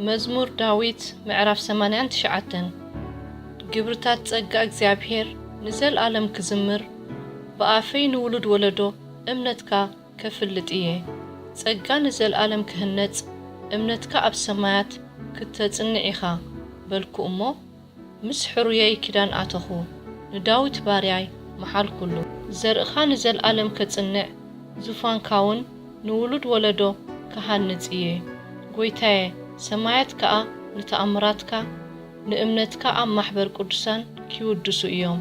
መዝሙር ዳዊት ምዕራፍ ሰማንያን ትሽዓተን። ግብርታት ጸጋ እግዚኣብሔር ንዘለኣለም ክዝምር፣ ብኣፈይ ንውሉድ ወለዶ እምነትካ ከፍልጥ እየ። ጸጋ ንዘለኣለም ክህነጽ፣ እምነትካ ኣብ ሰማያት ክተጽንዕ ኢኻ በልኩ እሞ፣ ምስ ሕሩየይ ኪዳን ኣተኹ፣ ንዳዊት ባርያይ መሓልኩሉ። ዘርእኻ ንዘለኣለም ከጽንዕ፣ ዙፋንካውን ንውሉድ ወለዶ ክሃንጽ እየ። ጐይታየ፣ ሰማያት ከኣ ንተኣምራትካ፣ ንእምነትካ ኣብ ማሕበር ቅዱሳን ኪውድሱ እዮም።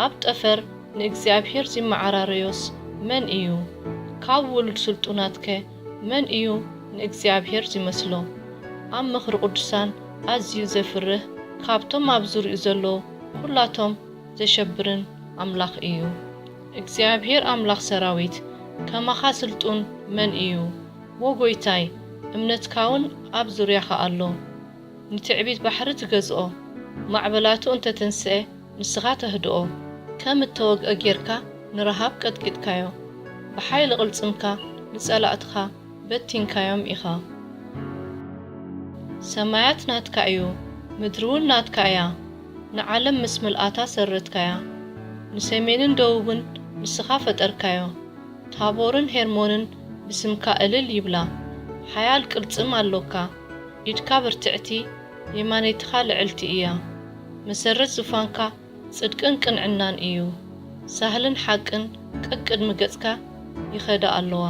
ኣብ ጠፈር ንእግዚኣብሔር ዚመዓራረዮስ መን እዩ? ካብ ውሉድ ስልጡናትከ መን እዩ ንእግዚኣብሔር ዚመስሎ? ኣብ ምኽሪ ቅዱሳን ኣዝዩ ዘፍርህ፣ ካብቶም ኣብ ዙርያኡ ዘለዉ ኵላቶም ዘሸብርን ኣምላኽ እዩ። እግዚኣብሔር ኣምላኽ ሰራዊት፣ ከማኻ ስልጡን መን እዩ? ዎ ጐይታይ፣ እምነትካውን ኣብ ዙርያኻ ኣሎ። ንትዕቢት ባሕሪ ትገዝኦ፣ ማዕበላቱ እንተ ተንስኤ፣ ንስኻ ተህድኦ። ከም እተወግአ ጌርካ ንረሃብ ቀጥቂጥካዮ፣ ብሓይሊ ቅልጽምካ ንጸላእትኻ በቲንካዮም ኢኻ። ሰማያት ናትካ እዩ፣ ምድሪ እውን ናትካ እያ፣ ንዓለም ምስ ምልኣታ ሰረትካያ። ንሰሜንን ደቡብን ንስኻ ፈጠርካዮ፣ ታቦርን ሄርሞንን ብስምካ እልል ይብላ። ሓያል ቅልጽም ኣሎካ፣ ኢድካ ብርትዕቲ፣ የማነይትኻ ልዕልቲ እያ። መሰረት ዙፋንካ ጽድቅን ቅንዕናን እዩ። ሳህልን ሓቅን ቀቅድሚ ገጽካ ይኸዳ ኣለዋ።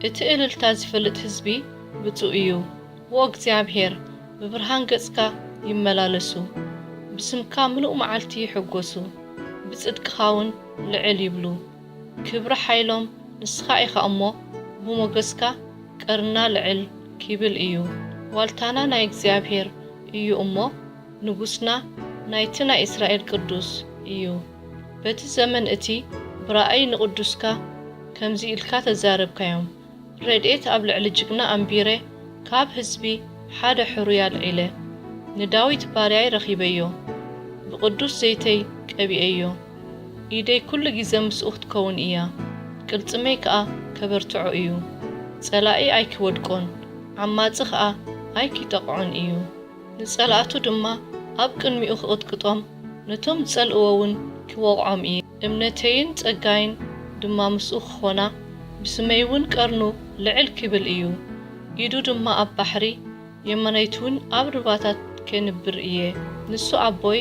እቲ እልልታ ዝፈልጥ ህዝቢ ብጹእ እዩ። ዎ እግዚኣብሔር፣ ብብርሃን ገጽካ ይመላለሱ። ብስምካ ምሉእ መዓልቲ ይሕጎሱ። ብጽድቅኻ እውን ልዕል ይብሉ። ክብሪ ሓይሎም ንስኻ ኢኻ እሞ፣ ብሞገስካ ቀርና ልዕል ኪብል እዩ። ዋልታና ናይ እግዚኣብሔር እዩ እሞ፣ ንጉስና ናይቲ ናይ እስራኤል ቅዱስ እዩ። በቲ ዘመን እቲ ብራእይ ንቅዱስካ ከምዚ ኢልካ ተዛረብካዮም፣ ረድኤት ኣብ ልዕሊ ጅግና ኣንቢረ፣ ካብ ህዝቢ ሓደ ሕሩይ ኣልዒለ። ንዳዊት ባርያይ ረኺበዮ፣ ብቕዱስ ዘይተይ ቀቢኤዮ። ኢደይ ኩሉ ግዜ ምስኡ ክትከውን እያ፣ ቅልጽመይ ከኣ ከበርትዖ እዩ። ጸላኢ ኣይኪወድቆን፣ ዓማጺ ከኣ ኣይኪጠቕዖን እዩ። ንጸላእቱ ድማ ኣብ ቅድሚኡ ክቕጥቅጦም፣ ነቶም ዝጸልእዎ እውን ኪወቕዖም እየ። እምነተይን ጸጋይን ድማ ምስኡ ክኾና፣ ብስመይ እውን ቀርኑ ልዕል ኪብል እዩ። ኢዱ ድማ ኣብ ባሕሪ፣ የማነይቱ እውን ኣብ ሩባታት ኬንብር እየ። ንሱ ኣቦይ፣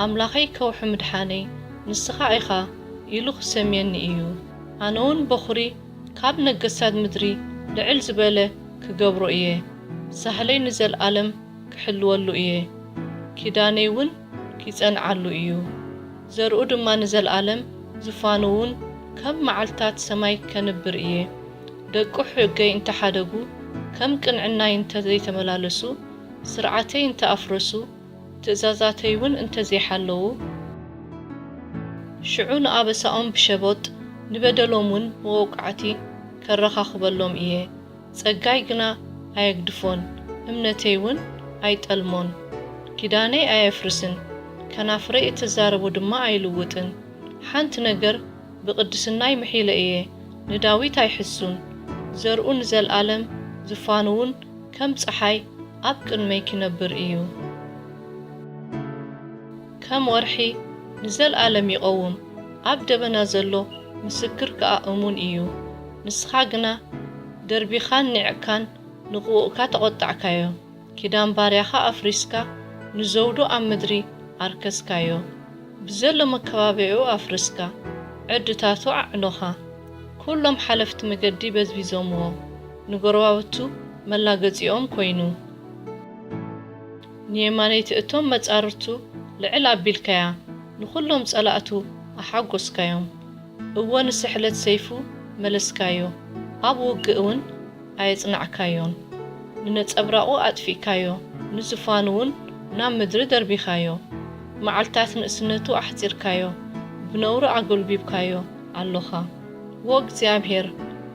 ኣምላኸይ ከውሒ ምድሓነይ፣ ንስኻ ኢኻ ኢሉ ክሰምየኒ እዩ። ኣነ እውን በኹሪ ካብ ነገሳት ምድሪ ልዕል ዝበለ ክገብሮ እየ። ሳህለይ ንዘለኣለም ክሕልወሉ እየ፣ ኪዳነይ እውን ኪጸንዓሉ እዩ። ዘርኡ ድማ ንዘለኣለም፣ ዝፋኑ እውን ከም መዓልትታት ሰማይ ከንብር እየ። ደቁ ሕገይ እንተ ሓደጉ፣ ከም ቅንዕናይ እንተ ዘይተመላለሱ፣ ስርዓተይ እንተ ኣፍረሱ፣ ትእዛዛተይ እውን እንተ ዘይሓለዉ፣ ሽዑ ንኣበሳኦም ብሸቦጥ፣ ንበደሎም እውን ብመውቃዕቲ ከረኻኽበሎም እየ። ጸጋይ ግና ኣየግድፎን፣ እምነተይ እውን ኣይጠልሞን። ኪዳነይ ኣየፍርስን፣ ከናፍረይ እተዛረቦ ድማ ኣይልውጥን። ሓንቲ ነገር ብቕድስናይ ምሒለ እየ፣ ንዳዊት ኣይሕሱን። ዘርኡ ንዘለኣለም፣ ዝፋኑ እውን ከም ጸሓይ ኣብ ቅድመይ ኪነብር እዩ። ከም ወርሒ ንዘለኣለም ይቐውም፣ ኣብ ደበና ዘሎ ምስክር ከኣ እሙን እዩ። ንስኻ ግና ደርቢኻን ኒዕቕካን ንቕዉእካ ተቖጣዕካዮ። ኪዳን ባርያኻ ኣፍሪስካ፣ ንዘውዱ ኣብ ምድሪ ኣርከስካዮ። ብዘሎ መከባብያኡ ኣፍርስካ፣ ዕድታቱ ኣዕኖኻ። ኩሎም ሓለፍቲ መገዲ በዝቢዞምዎ፣ ንጎረባብቱ መላገጺኦም ኮይኑ። ንየማነይቲ እቶም መጻርርቱ ልዕል ኣቢልካያ፣ ንኹሎም ጸላእቱ ኣሓጎስካዮም። እወ፣ ንስሕለት ሰይፉ መለስካዮ፣ ኣብ ውግእ እውን ኣየጽናዕካዮን። ንነጸብራቑ ኣጥፊእካዮ፣ ንዝፋኑ እውን ናብ ምድሪ ደርቢኻዮ። መዓልታት ንእስነቱ ኣሕጺርካዮ፣ ብነውሪ ኣጎልቢብካዮ ኣሎኻ። ዎ እግዚኣብሔር፣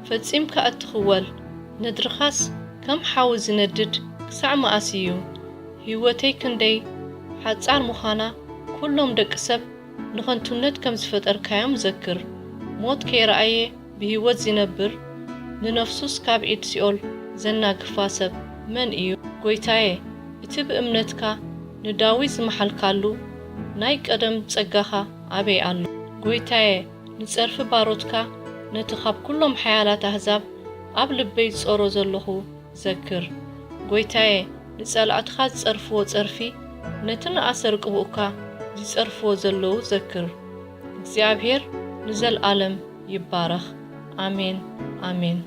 ፈጺምካ እትኽወል፣ ነድርኻስ ከም ሓዊ ዝነድድ ክሳዕ መኣስ እዩ? ህይወተይ ክንደይ ሓጻር ምዃና፣ ኩሎም ደቂ ሰብ ንኸንቱነት ከም ዝፈጠርካዮም ዘክር። ሞት ከይረኣየ ብህይወት ዚነብር፣ ንነፍሱስ ካብ ኢድ ሲኦል ዘናግፋ ሰብ መን እዩ? ጎይታየ፣ እቲ ብእምነትካ ንዳዊት ዝመሓልካሉ ናይ ቀደም ጸጋኻ ኣበይ ኣሎ? ጎይታየ፣ ንጸርፊ ባሮትካ ነቲ ካብ ኩሎም ሓያላት ኣህዛብ ኣብ ልበይ ዝጸሮ ዘለኹ ዘክር። ጎይታየ፣ ንጸላእትኻ ዝጸርፍዎ ጸርፊ፣ ነቲ ንኣሰር ቅቡእካ ዝጸርፍዎ ዘለዉ ዘክር። እግዚኣብሔር ንዘልኣለም ይባረኽ። ኣሜን፣ ኣሜን።